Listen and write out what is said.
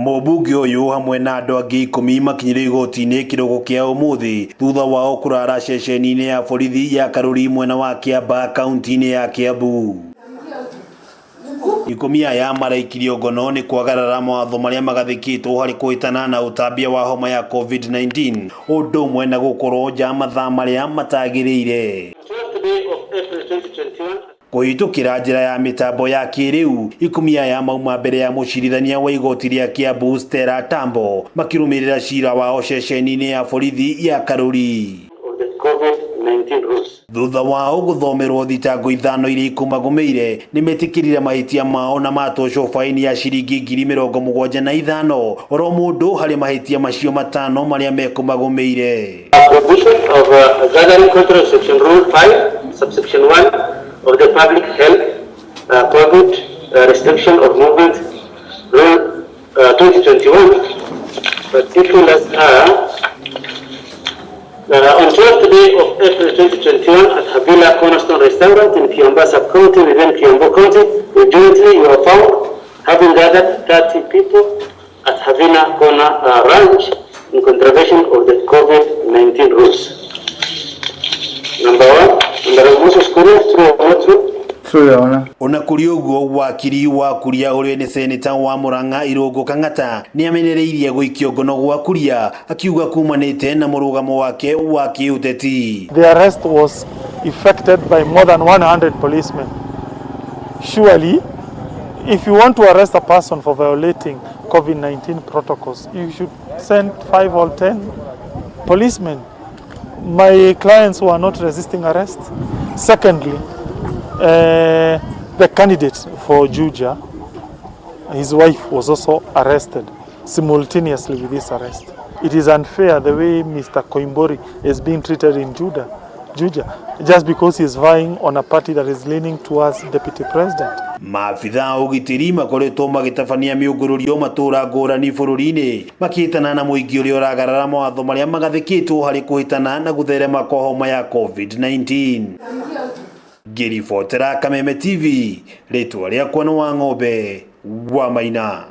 Mũmbunge ũyũ hamwe na andũ angĩ 10 makinyire igoti-inĩ kĩroko kĩa ũmũthĩ thutha wao kũrara ceceni-inĩ ya borithi ya Karuri mwena wa Kiambaa kaunti-inĩ ya Kiambu. 10 aya maraikirio ngono nĩ kwagarara mawatho marĩa magathĩkĩtwo harĩ kũhĩtana na ũtambia wa homa ya COVID-19 ũndũ ũmwe na gũkorwo nja mathaa marĩa matagĩrĩire. 12th day of April 2021 Kũhĩtũkĩra njĩra ya mĩtambo ya kĩrĩu, 10 aya mauma mbere ya mũcirithania wa igoti rĩa Kiambu Stella Tambo makĩrũmĩrĩra cira wao ceceni-inĩ ya borithi ya Karuri. of the COVID-19 rules. Thutha wao gũthomerwo thitango 5 iria ikũmagũmĩire nĩmetĩkĩrire mahĩtia mao na matocwo baini ya ciringi 75,000 oro mũndũ harĩ mahĩtia macio 5 marĩa mekũmagũmĩire. Prohibition of gathering control section rule 5 subsection 1 of the public health COVID restriction of movement rule 2021 particulars are on 12th day of April 2021 at Havila Cornerstone Restaurant in Kiambaa sub-county within Kiambu County, jointly you are found having gathered 30 people at Havila Corner Ranch in contravention of the COVID-19 rules. Number 1, Honorable Moses Kuria, true or not true? True, Your Honor. Ona kũrĩ ũguo wakiri wa Kuria ũrĩa nĩ seneta wa Murang'a Irũngũ Kang'ata nĩamenereirie gũikio ngono gwa Kuria akiuga kumanĩte na mũrũgamo wake wa kĩũteti. The arrest was effected by more than 100 policemen. Surely, if you want to arrest a person for violating COVID-19 protocols, you should send 5 or 10 policemen. My clients were not resisting arrest. Secondly, the candidate for Juja, his wife was also arrested simultaneously with this arrest. It is unfair the way Mr. Koimburi is being treated in Juja, just because he is vying on a party that is leaning towards deputy president. Maabitha a ũgitĩri makoretwo magĩtabania mĩũngũrũrio matũũra ngũrani bũrũri-inĩ makĩhĩtana na mũingĩ ũrĩa ũragarara mawatho marĩa magathĩkĩtwo harĩ kũhĩtana na gũtherema kwa homa ya COVID-19. Ngĩribotera Kameme TV, rĩtwa rĩakwa nĩ Wang'ombe wa Maina.